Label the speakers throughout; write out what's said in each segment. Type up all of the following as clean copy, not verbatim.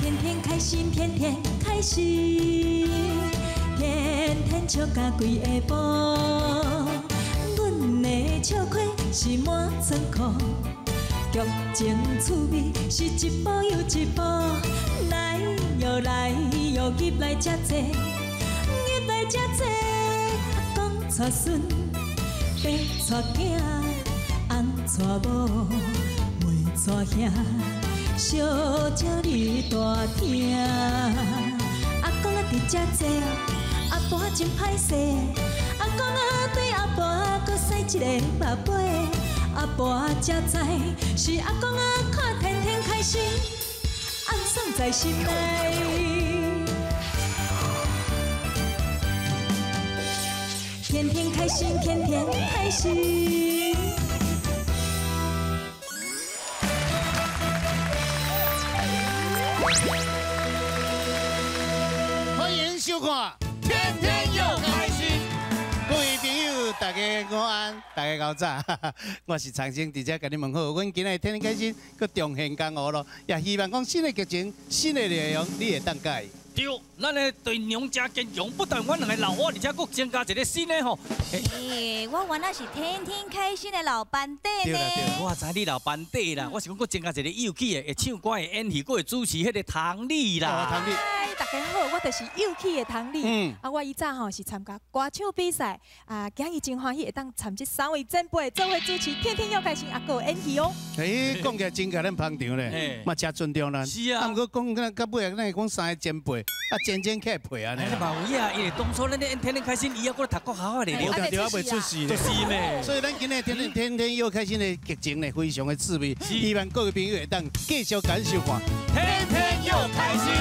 Speaker 1: 天天开心，天天开心，天天笑甲规下晡。阮的笑亏是满仓库，剧情趣味是一步又一步。来哟来哟，入来遮济，入来遮济。阿公带孙，爸带囝，翁带某，妹带兄。小鸟你大厅，阿公啊伫遮坐，阿婆真歹势。阿公啊对阿婆阁使一个目尾，阿婆才知是阿公啊看天天开心，暗爽在心内。天天开心，天天开心。
Speaker 2: 欢迎收看《天天又开心》，各位朋友，大家午安，大家早，我是长生，伫遮共你问好。阮今仔日天天开心，阁重现江湖咯，也希望讲新的剧情、新的内容，你会当佮意。
Speaker 3: 对，咱的对娘真坚强，不但阮两个老虎，而且阁增加一个新的吼。
Speaker 4: 欸，我原来是天天开心的老班底呢。
Speaker 3: 我知你老班底啦，我是讲阁增加一个有趣的，会唱歌、会演戏、阁会主持彼个唐丽啦。
Speaker 2: 唐丽。
Speaker 5: 大家好，我就是有趣的唐丽。啊，我以早吼是参加歌唱比赛，啊，今日真欢喜会当参这三位前辈做伙主持，天天又开心，啊，阁有演戏哦。
Speaker 2: 欸，讲起来真共咱捧场咧，嘛真尊重咱。
Speaker 3: 是啊。
Speaker 2: 啊，毋过讲到尾啊，咱会讲三个前辈。啊，渐渐起来配安尼。
Speaker 3: 嘛有影，因为当初咱咧演天天开心，伊还阁读国校咧，
Speaker 2: 对对，还袂出事咧。
Speaker 3: 就是呢。
Speaker 2: 所以咱今日天天天天又开心的剧情呢，非常的趣味，希望各位朋友会当继续感受看。
Speaker 3: 天天又开心。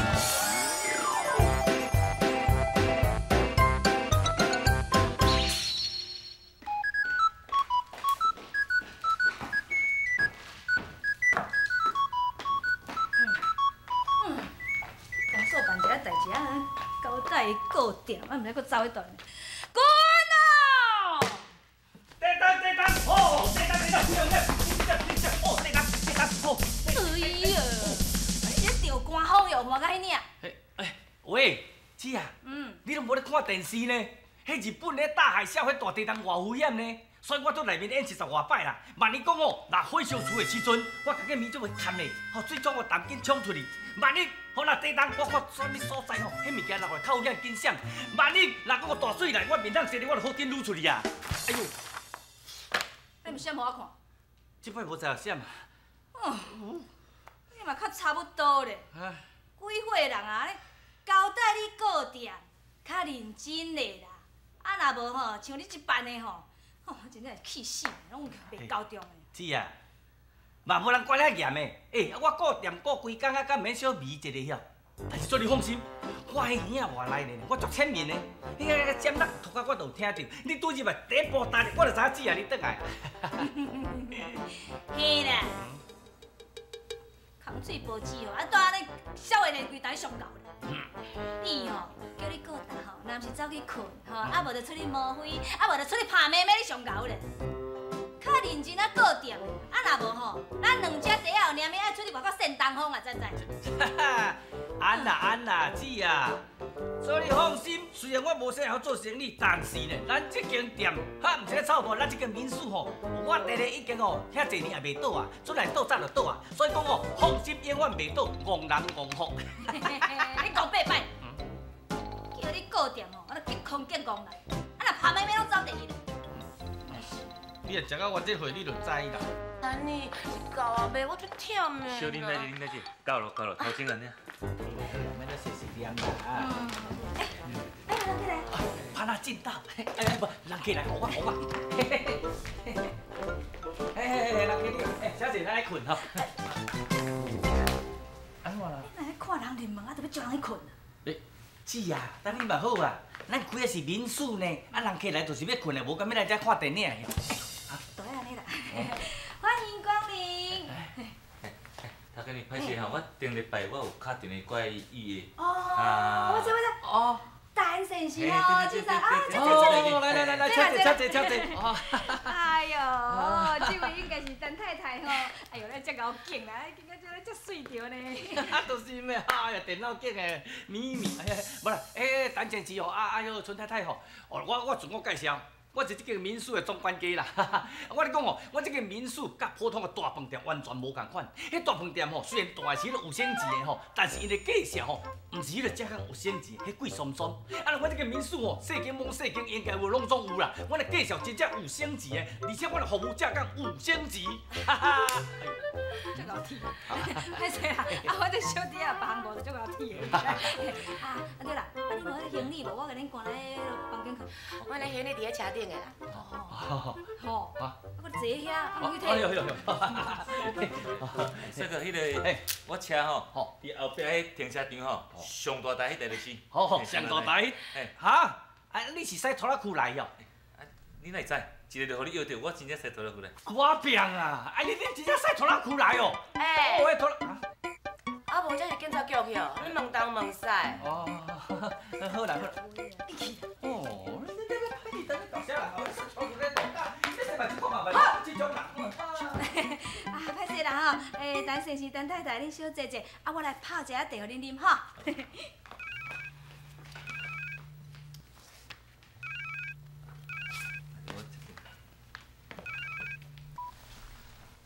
Speaker 4: 顾店，啊，毋知阁走去佗。滚哦！
Speaker 3: 地单地单，哦，地单地单，哦，地单地单，哦。
Speaker 4: 哎呀，你这着寒风又换到彼领。
Speaker 3: 哎，喂，姊啊，你拢无咧看电视呢？彼日本咧大海啸，彼大地震偌危险呢？所以我伫内面演70外摆啦。万一讲哦，若火烧厝的时阵，我家己物做会砍咧，予水怎我赶紧冲出去。万一吼若地动，我看啥物所在吼，彼物件落来较有险紧闪。万一若讲个大水来，我面当坐咧，我就好紧溜出去啊！哎呦，
Speaker 4: 你毋闪予我看？
Speaker 3: 这摆无在闪。
Speaker 4: 哦，你嘛较差不多咧。几岁人啊？交代你顾店，较认真咧啦。啊，若无吼，像你这般的吼。哦，真正是气死，拢袂交中的。
Speaker 3: 姊啊，嘛无人管遐严的。欸，我顾店顾规工啊，敢免小微一下晓？但是做你放心，我彼耳仔外内呢，我足浅面的。彼个尖落涂骹我都有听著。你拄入来第一步踏入，我就知影姊啊，你转来。
Speaker 4: 嘿啦，空嘴无舌吼，啊，住按呢痟的连规台上够啦。你吼，叫你顾店吼，若毋是走去困吼，啊无就出去摸灰，啊无就出去拍妹妹，你上𠢕咧。较认真啊顾店，啊若无吼，咱两只茶仔后连暝爱出去外口扇东风啊，知毋知？
Speaker 3: 哈哈，安啦安啦，姊啊，所以你放心，虽然我无啥晓做生意，但是呢，咱这间店哈，毋是咧臭大，咱这间民宿吼，我弟弟已经吼遐济年也袂倒啊，阵来倒早就倒啊，所以讲哦，放心，永远袂倒，戆人戆福。
Speaker 4: 你讲八摆，叫你顾店吼，啊，激空激戆来，啊若拍妹妹拢走第一。
Speaker 3: 你若食到我这岁，你就知啦。
Speaker 6: 安尼是够啊袂？我足忝的。
Speaker 7: 小啉奶者，啉奶者，够咯够咯，头前安尼。
Speaker 3: 免咧细细念啦。
Speaker 4: 哎，哎，人起来。
Speaker 3: 拍那进到，哎不，人起来，好我好我。嘿嘿嘿，嘿嘿，人起你，哎，小姐，咱来困吼。按怎啦？
Speaker 4: 你若咧看人入门，啊，就欲招人去困。
Speaker 3: 欸，姊啊，等你嘛好啊，咱开的是民宿呢，啊，人客来就是欲困的，无干欲来遮看电影的。
Speaker 4: 就爱按呢啦，欢迎光临。
Speaker 7: 头家你歹势吼，我顶礼拜我有敲电话过来预约。
Speaker 4: 哦，我知我知。哦。大先生哦，先生啊，
Speaker 3: 哦，来来来来，请坐请坐请坐。
Speaker 4: 哎哎呦，这位应该是陈太太吼。哎呦，你这𠢕景啦，感觉这这媠著呢。
Speaker 3: 啊，就是咩？哎呀，电脑景的咪咪，哎呀，无啦，哎，陈前妻吼，啊啊，迄个陈太太吼，哦，我自我介绍。我是这间民宿的总管家啦，我咧讲哦，我这间民宿佮普通的大饭店完全无仝款。彼大饭店吼，虽然大是彼个有星级的吼，但是𪜶的价钱吼，毋是彼个遮讲有星级，彼贵松松。啊，我这间民宿吼，细间摸细间应该有拢总有啦。我的介绍真正有星级的，而且我的服务正讲五星级，哈哈。
Speaker 4: 足𠢕铁，歹势啦，啊，我这小弟啊，别项无就足𠢕铁的。啊，对啦，啊，你无彼行李无？我共恁赶来房间去。
Speaker 6: 我的行李伫咧车顶的啦。
Speaker 3: 哦，
Speaker 4: 吼，啊，我坐遐，啊，无去提。
Speaker 3: 哎呦呦呦！
Speaker 7: 这个彼个，我车吼，伫后壁彼停车场吼，上大台彼台就是。
Speaker 3: 好，上大台。哈，啊，你是驶拖拉库来哦？
Speaker 7: 啊，你哪会知？一个就予你约著，我真正驶拖拉库来。
Speaker 3: 我变啊！啊，你真正驶拖拉库来哦？
Speaker 6: 哎，
Speaker 3: 我拖拉。
Speaker 6: 啊，无这是警察局去哦，你问东问西。
Speaker 3: 哦，好啦好啦。哦，你这个歹去，等你搞啥啦？
Speaker 4: 啊，歹势啦吼，欸，陈先生、陈太太，恁小坐坐，啊，我来泡一下茶予恁啉吼。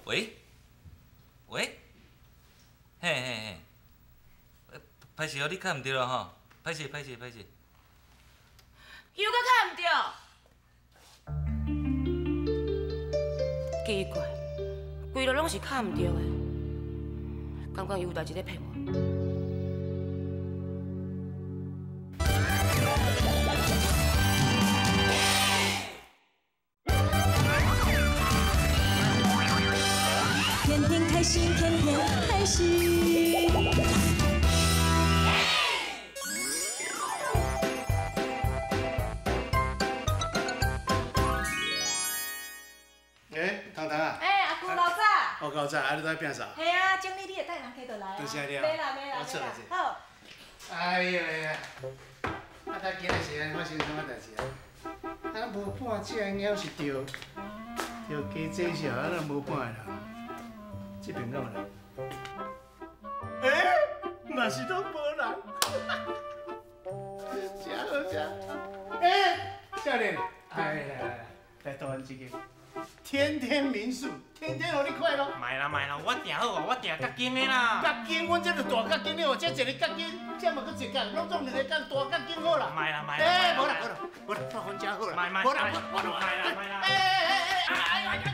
Speaker 7: 喂，喂，嘿嘿嘿，歹势哦，你敲毋著吼，歹势歹势歹势。
Speaker 6: 又阁敲毋著。奇怪，规路拢是敲毋著的，感觉伊有代志咧骗我。
Speaker 1: 天天开心，天天开心。
Speaker 2: 欸，糖糖啊！
Speaker 5: 欸，阿舅老早。
Speaker 2: 哦，老早，啊，你在变啥？
Speaker 5: 嘿啊，整理你会带人客就来啊。
Speaker 2: 多谢你啊。
Speaker 5: 袂啦袂啦袂啦，好。
Speaker 2: 哎呀呀！啊，他今日是安发生啥物代志啊？啊，无半只猫是著加济少，啊，哪无半个人？这边敢有人？欸，嘛是拢无人。真好食。欸，少年，哎呀，来台湾这个。天天民宿，天天予你快乐。
Speaker 8: 莫啦莫啦，我订好啊，我订角间的啦。
Speaker 2: 角间，阮这就大角间了，这一个角间，这嘛阁一角，拢总两个角，大角间好啦。
Speaker 8: 莫啦莫啦。
Speaker 2: 欸，无啦无啦，无啦，阮遮好啦。
Speaker 8: 莫莫
Speaker 2: 无啦，
Speaker 8: 无啦，莫啦莫啦。
Speaker 2: 欸欸欸，哎呦哎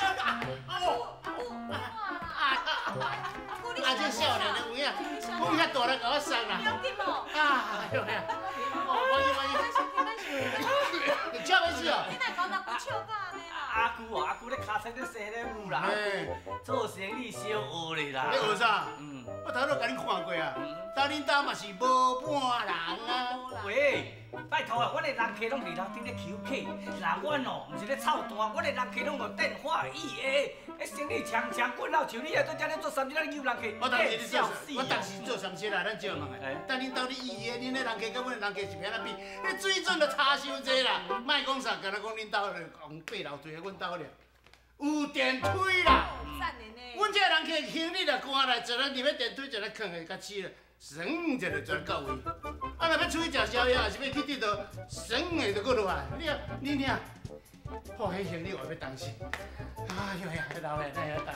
Speaker 2: 呦哎呦哦！啊，这少年的有影，讲遐大力共我送啦。啊，哎呦呀，哦，欢迎欢迎。你笑咩事哦？
Speaker 5: 你哪讲阿舅笑甲按呢啦？
Speaker 3: 阿舅哦，阿舅咧尻川咧生咧有啦，阿舅做生意小学咧啦。
Speaker 2: 你学啥？嗯，我头拄共恁看过啊，当恁兜嘛是无半人啊。
Speaker 3: 喂，拜托啊，阮的人客拢伫楼顶咧求客，若阮哦，毋是咧臭单，阮的人客拢用电话 EA，彼生意强强滚到像你啊，伫遮咧做三日，咱诱人客。
Speaker 2: 我当时咧做，我当时做三日啦，咱少问下。等恁兜咧 EA，恁的人客佮阮的人客是欲按怎比？彼水准就差伤济啦。莫讲啥，敢若讲恁兜咧用爬楼梯，阮兜咧有电梯啦。阮这人客行李若搬来，一个入去电梯，一个囥下较死了，爽一个就到位。啊，若欲出去食宵夜，还是欲去佚佗，爽的就阁落来。你啊，你领，哦，彼行李话欲重死。哎呦呀，老的哪会晓重？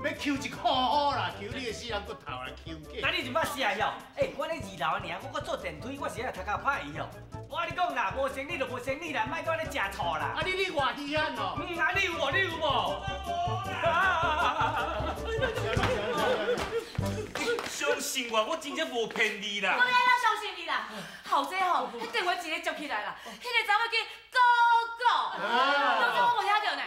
Speaker 2: 欲抾一箍好啦，抾你个死人骨头啦，抾起。
Speaker 3: 那你就捌写晓？欸，我咧二楼尔，我阁坐电梯，我是爱头壳歹去哦。我跟你讲啦，无生理就无生理啦，莫阁咧食醋啦。
Speaker 2: 啊，你偌稀罕哦？
Speaker 3: 嗯，啊，你有无？你有无？
Speaker 7: 相信我，我真正无骗你啦。
Speaker 6: 我欲按怎相信你啦？后者吼，彼电话一个接起来啦，彼个查某叫哥哥，当初我无听著呢。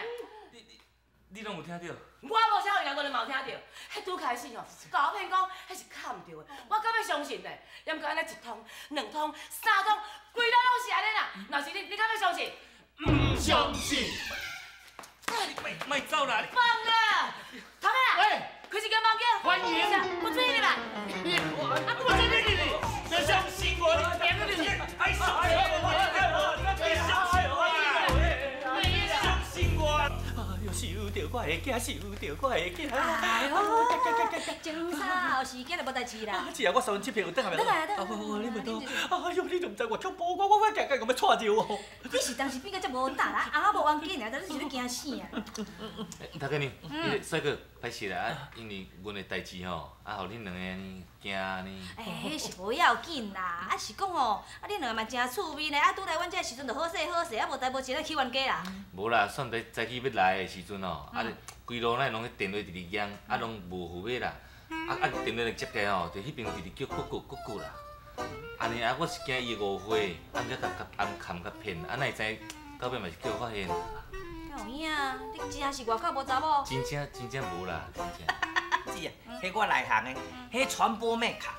Speaker 7: 你拢有听著？
Speaker 6: 我无听，伊两个人嘛有听著。彼拄开始吼，共我骗讲，彼是敲毋著的，我敢欲相信呢？也毋过按呢一通、两通、三通，规工拢是按呢啦。若是你，你敢欲相信？
Speaker 2: 毋相信。
Speaker 7: 莫走啦！
Speaker 6: 放啦！头家啦！开一间房间，
Speaker 2: 欢迎。
Speaker 6: 我注意你来。
Speaker 2: 我这你你，
Speaker 7: 你相信我，你你爱相信我，你相信我，你相信我。
Speaker 3: 的囝受著，我的囝。
Speaker 4: 哎呦，前三后四，今日无代志啦。
Speaker 3: 是啊，我三七片有转来未？
Speaker 4: 转来啊，转
Speaker 3: 来。你袂当，哎呦，你都毋知偌恐怖，我惊甲咁欲掣尿哦。
Speaker 4: 你是当时变甲遮无胆啦，翁仔某冤家尔，你是咧惊死啊？
Speaker 7: 头家娘，彼个帅哥歹势啦，因为阮的代志吼，啊，予恁两个按呢惊按呢。
Speaker 4: 哎，彼是无要紧啦，啊是讲吼，啊恁两个嘛真趣味呢，啊拄来阮遮的时阵就好势好势，啊无代无志咧起冤家啦。
Speaker 7: 无啦，算伫早起欲来的时阵吼，啊，规路咱拢彼电话直直响，啊拢无赴尾啦，啊电话接起来吼，就彼边直直叫姑姑姑姑啦。按呢啊，我是惊伊会误会，啊毋才共共含共骗，啊哪会知到尾嘛是叫我发现。
Speaker 4: 敢有影？你真正是外口无查某？
Speaker 7: 真正真正无啦，真正。
Speaker 3: 姊啊，彼我内行的，彼传播妹卡。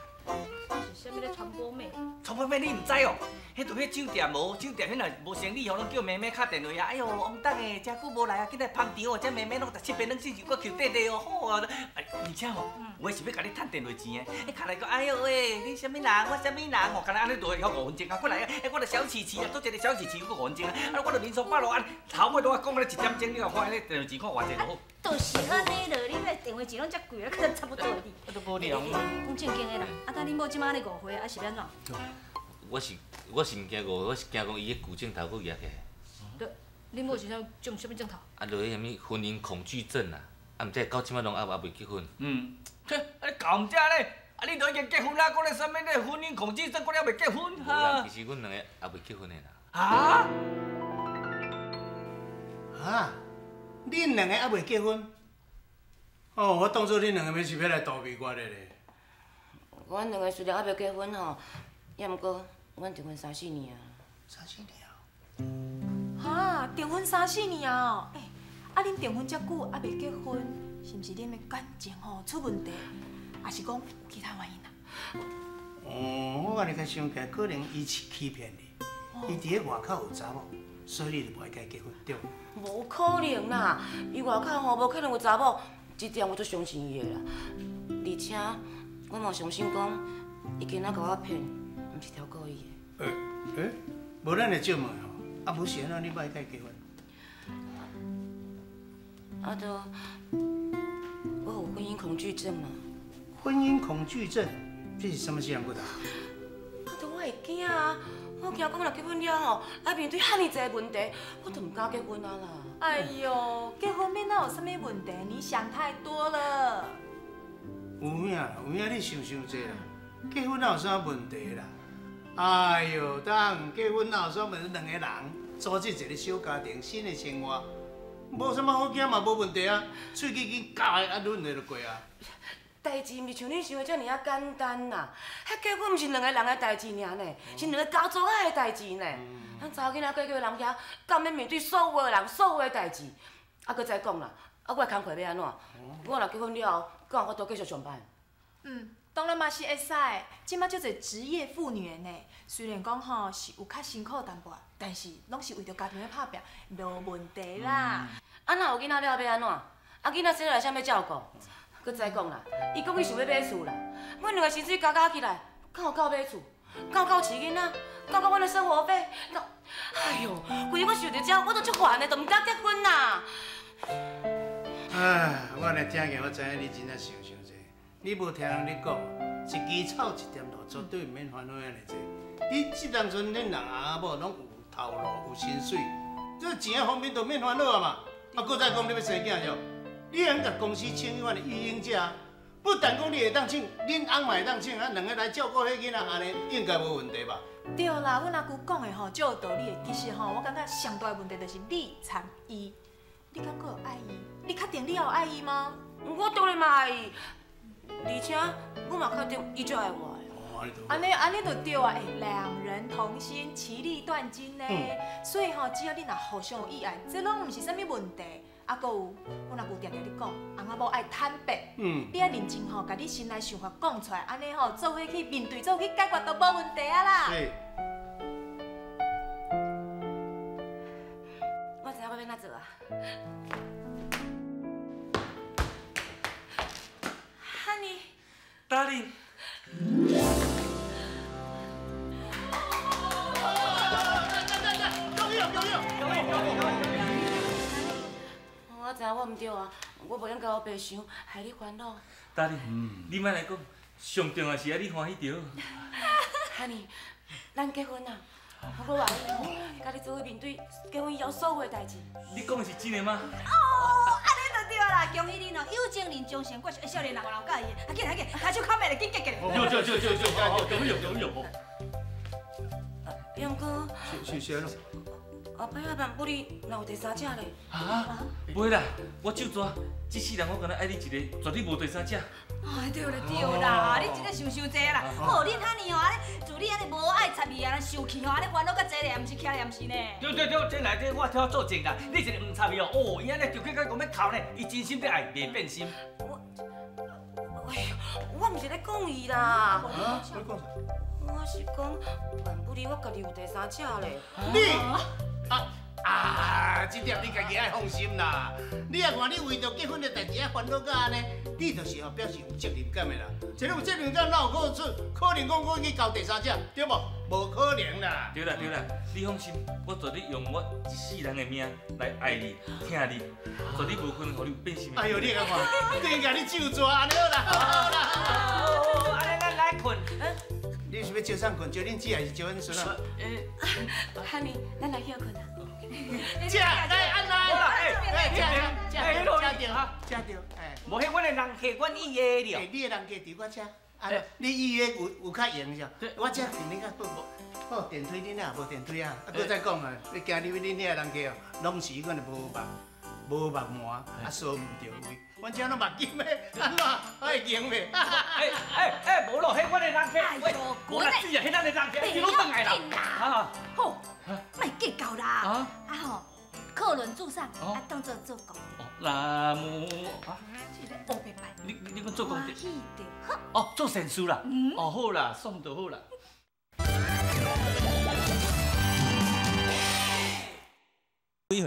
Speaker 4: 是啥物咧传播妹？
Speaker 3: 传播妹你毋知哦？彼伫彼酒店无，酒店彼若无生意吼，拢叫妹妹敲电话啊。哎哟，王董的，遮久无来啊，紧来捧场哦。这妹妹拢十七八两四就阁扣短短哦，好啊。而且吼，有的是欲共你趁电话钱的，彼敲来讲，哎哟喂，你啥物人？我啥物人哦？敢若按呢就会晓5分钟啊，过来啊，哎，我著小琪琪啊，拄一个小琪琪阁5分钟啊，啊，我著民宿百路啊，头尾拢爱讲咧1点钟，你看看彼电话钱看偌济就好。
Speaker 4: 就是按呢咯，你彼电话钱拢遮贵啊，阁差不多的。
Speaker 3: 啊，都无聊。
Speaker 4: 讲正经的啦，啊，等恁某这摆按呢误会，啊是欲按怎？
Speaker 7: 我是毋惊误会，我是惊讲伊彼旧镜头阁举起来。
Speaker 4: 对，恁某是啥种啥物镜头？
Speaker 7: 啊，就彼啥物婚姻恐惧症啊，啊，毋知到这摆拢犹未结婚。
Speaker 3: 嗯，切，啊你搞毋遮咧？啊你都已经结婚啦，阁咧啥物咧婚姻恐惧症，阁咧犹未结婚？
Speaker 7: 无啦，其实阮两个犹未结婚的啦。
Speaker 3: 啊？
Speaker 2: 啊？恁两个犹未结婚？哦，我当作恁两个是欲来逃避我的咧。
Speaker 6: 阮两个虽然犹未结婚吼，也毋过阮订婚三四年啊。
Speaker 2: 三四年啊？
Speaker 5: 哈，订婚三四年啊？欸，啊恁订婚遮久犹未结婚，是毋是恁的感情吼出问题，还是讲有其他原因啊？
Speaker 2: 哦，我按呢较想起来，可能伊是欺骗你，伊伫咧外口有查某，所以你就无爱佮伊结婚，对无？
Speaker 6: 无可能啦，伊外口吼无可能有查某，这点我足相信伊的啦。而且我嘛相信讲，伊今仔共我骗，毋是超故意
Speaker 2: 的。欸，无咱会借问吼，啊无是按怎你欲爱佮伊结婚？
Speaker 6: 啊，都我有婚姻恐惧症嘛。
Speaker 2: 婚姻恐惧症，这是啥物事人骨头？
Speaker 6: 啊，都我会惊啊！我惊讲若结婚了后，爱面对遐尔济问题，我就毋敢结婚啊啦。
Speaker 5: 哎呦，结婚免哪有啥物问题？你想太多了。
Speaker 2: 有影，有影，你想伤济啦。结婚哪有啥问题啦？哎呦，当结婚哪有啥问题？两个人组织一个小家庭，新的生活，无啥物好惊嘛，无问题啊。喙齿紧咬的啊，忍的就过啊。
Speaker 6: 代志毋是像你想的遮尔仔简单啦。彼结婚毋是两个人的代志尔呢，是两个家族仔的代志呢。咱查某囡仔过去人遐，敢欲面对所有的人、所有的代志。啊，阁再讲啦，啊，我的工课欲按怎？我若结婚了后，敢有法度继续上班？
Speaker 5: 嗯，当然嘛是会使。这马足济职业妇女的呢，虽然讲吼是有较辛苦淡薄，但是拢是为著家庭咧拍拼，无问题啦。
Speaker 6: 啊，若有囡仔了后欲按怎？啊，囡仔生落来谁欲照顾？阁再讲啦，伊讲伊想欲买厝啦，阮两个薪水加加起来，敢有够买厝？敢有够饲囡仔？敢有够阮的生活费？哎哟，规日我想著这，我都足烦的，都毋敢结婚啦。
Speaker 2: 哎，我按呢听起，我知影你真正想伤济。你无听人咧讲，一支草一点露，绝对毋免烦恼遐尔济。你这当阵恁人翁仔某拢有头路、有薪水，这钱方面就免烦恼啊嘛。啊，阁再讲你欲生囝著，你通共公司请彼款的育婴假，不但讲你会当请，恁翁嘛会当请，啊，两个来照顾彼囡仔，按呢应该无问题吧？
Speaker 5: 对啦，阮阿舅讲的吼，足有道理的。其实吼，我感觉上大的问题就是你参伊，你敢阁有爱伊？你确定你也有爱伊吗？
Speaker 6: 我当然嘛爱伊，而且我嘛确定伊足爱我的。
Speaker 5: 按呢按呢就对啊，欸，两人同心，其利断金呢。所以吼，只要你若互相有意爱，这拢毋是啥物问题。啊，阁有，阮阿舅定定咧讲，翁仔某爱坦白，你爱认真吼，共你心内想法讲出来，按呢吼，做伙去面对，做伙去解决都无问题啊啦。
Speaker 6: 我知影我欲按怎做啊。Honey，
Speaker 7: Darling。
Speaker 6: 我知影我毋对啊，我无用共我爸想，害你烦恼。
Speaker 7: 达你，你莫来讲，上重要是爱你欢喜著。
Speaker 6: 哈尼，咱结婚啊！我愿意，佮你做伙面对结婚以后所有的代志。
Speaker 7: 你讲的是真的吗？
Speaker 4: 哦，按呢就对啦，恭喜恁哦，有情人终成眷属，少年人有人佮意的，啊紧来紧，跤手较慢咧，紧结结。
Speaker 3: 对对对对对，好好，恭喜恭喜。
Speaker 6: 杨哥。
Speaker 2: 是是安怎？
Speaker 6: 后摆仔万不利，若有第三者咧？
Speaker 7: 啊？袂啦，我手抓，这世人我敢若爱你一个，绝对无第三者。
Speaker 4: 哎，对啦对啦，你真正想伤济啦。好，恁哈尼吼，按呢自你按呢无爱插伊啊，生气吼，按呢烦恼较济咧，毋是起来，毋是呢？
Speaker 3: 对对对，这来这我替我作证啦。你一个毋插伊哦，哦，伊按呢就去甲讲欲哭呢，伊真心欲爱，袂变心。
Speaker 6: 我，哎呦，我毋是咧讲伊啦。
Speaker 2: 啊？你讲啥？
Speaker 6: 我是讲万不利，我家己有第三者咧。
Speaker 2: 你啊！这点你家己爱放心啦。你也看你为著结婚的代志啊烦恼到按呢，你就是吼表示有责任感的啦。这个有责任感，哪有可出可能讲我去交第三者，对无？无可能啦。
Speaker 7: 对啦对啦，你放心，我绝对用我一世人的命来爱你、疼你，绝对无可能予你变心。
Speaker 2: 哎呦，你看看，顶共你手抓按呢好啦，好啦。
Speaker 3: 好，按呢咱来困。
Speaker 2: 你是欲招啥困？招恁姊还是招阮孙仔？
Speaker 6: 哈尼，咱来歇困啊。
Speaker 2: 食来按来，哎，食食食着哈，食著，哎。
Speaker 3: 无彼阮的人客，阮预约了。
Speaker 2: 哎，你的人客伫我遮，啊，你预约有较闲是？我遮肯定较好。好，电梯恁遐无电梯啊？啊，阁再讲啊，你行入去恁遐人客哦，拢是彼款的无目膜，啊，锁毋著位。阮遮拢目金的，按怎会用袂？
Speaker 3: 哎哎哎，无咯，彼阮的人客，喂，无啦，水啊，彼咱的人客，伊拢转来啦。啊，
Speaker 4: 好，莫计较啦。啊吼，客轮住上，啊当做做功德。
Speaker 3: 那么啊，
Speaker 4: 这个乌白白。
Speaker 3: 你讲做功德？
Speaker 4: 欢喜就好。
Speaker 3: 哦，做善事啦。哦，好啦，爽就好啦。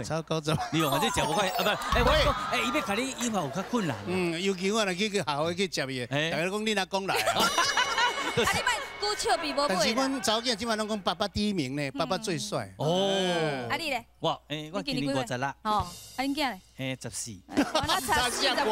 Speaker 2: 超高怎？
Speaker 3: 你哦，这食无快啊？不，哎，我讲，哎，伊欲共你引发有较困难。
Speaker 2: 嗯，尤其我若去去下午去接伊，大家讲你若讲来啊。
Speaker 4: 啊，你莫举笑鼻无
Speaker 2: 但是阮查某囝这摆拢讲爸爸第一名呢，爸爸最帅。
Speaker 3: 哦。
Speaker 4: 啊你咧？
Speaker 3: 我，哎，我今年56。
Speaker 4: 哦，啊恁囝咧？
Speaker 3: 哎，14。
Speaker 4: 我才40几个啦。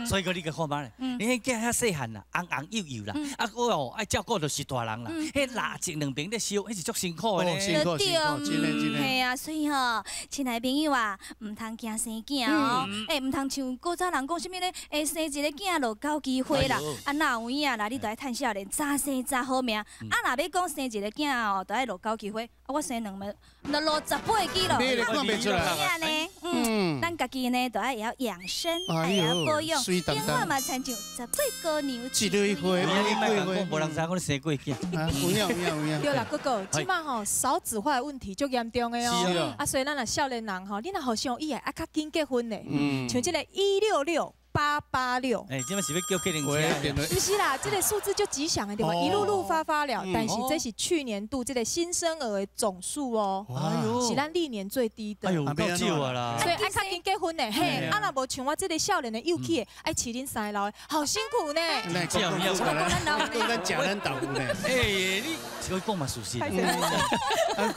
Speaker 3: 所以讲你阁看觅咧，你彼囝遐细汉啦，红红幼幼啦，啊，我哦爱照顾就是大人啦。彼蜡烛两边咧烧，彼是足辛苦的咧。
Speaker 2: 辛苦辛苦，真的真的。
Speaker 4: 嘿啊，所以吼，亲爱的朋友啊，毋通惊生囝哦，哎，毋通像古早人讲啥物咧，哎，生一个囝落九支花啦，啊，哪有影啦？你著爱趁少年，早生早好命。啊，若欲讲生一个囝哦，著爱落九支花，啊，我生两个，落18支咯。
Speaker 2: 你咧看袂出来。
Speaker 4: 嗯，咱家己呢，著爱会晓养生，会晓保养，永远嘛亲像18姑娘。
Speaker 2: 一蕊花，
Speaker 3: 你莫讲，无人知影讲你生过囝。
Speaker 2: 有影有影有影。
Speaker 5: 对啦，哥哥，这摆吼少子化的问题足严重的哦。啊，所以咱若少年人吼，你若互相意爱，啊，较紧结婚咧。像这个166886。
Speaker 3: 哎，这摆是欲叫计程车？
Speaker 5: 毋是啦，这个数字就吉祥的对吧？一路路发发了，但是这是去年度这个新生儿的总数哦，是咱历年最低的。
Speaker 3: 哎呦，够少啊啦！
Speaker 5: 所以爱较紧结婚呢，嘿，啊若无像我这个少年的幼气的，爱饲恁三个老的，好辛苦呢。
Speaker 2: 讲咱食咱豆腐呢。
Speaker 3: 哎，你这个讲嘛事实。
Speaker 2: 啊，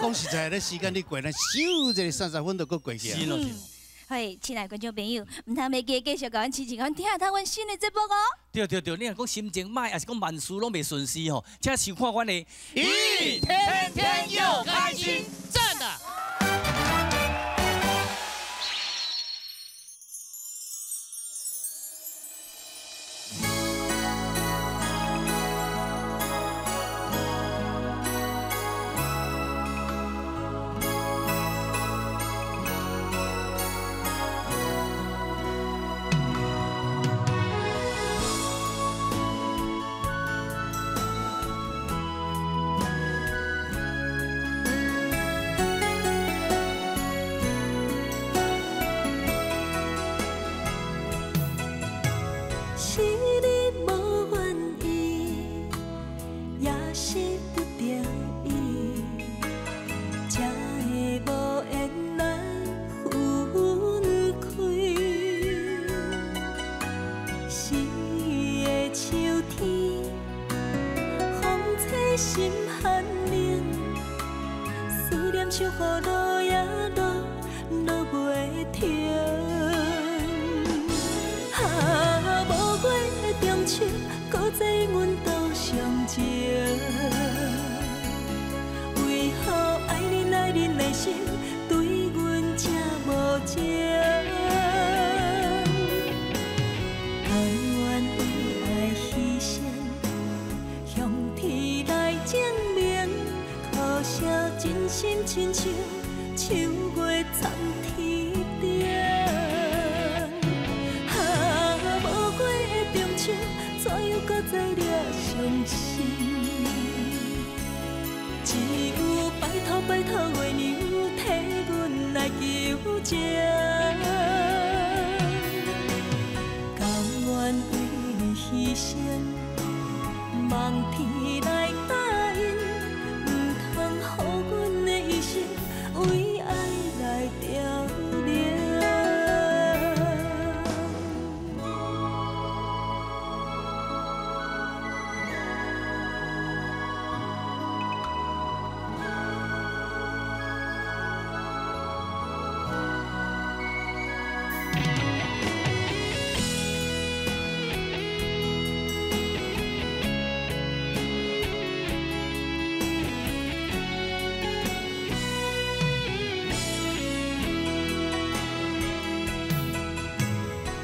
Speaker 2: 讲实在，咧时间咧过，咱咻一下30分就阁过去啊。
Speaker 3: 是咯是。
Speaker 4: 嘿，亲爱的观众朋友，毋通袂记继续共阮支持，阮听下阮新的节目哦。
Speaker 3: 对对对，你若讲心情歹，抑是讲万事拢袂顺遂吼，请收看阮的。
Speaker 2: 咦，天天又开心，赞啊！
Speaker 1: 思念像雨落呀落，落袂停。心对阮這無情。甘願為愛犧牲，向天來證明，可惜真心親像秋月藏天頂。啊，無果的中秋，怎樣閣再掠傷心？只有拜託拜託月娘，替阮來求情。甘願為你犧牲，望天來答應，毋通予阮的一生為愛來凋零。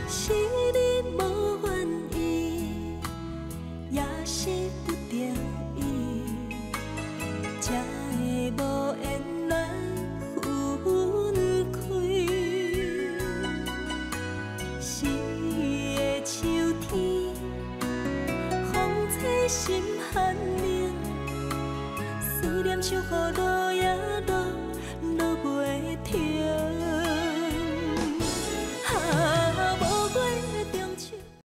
Speaker 1: 是你無願意，也是不得已，才會無緣來分開。四个秋天，風吹心寒冷，思念像雨落呀落。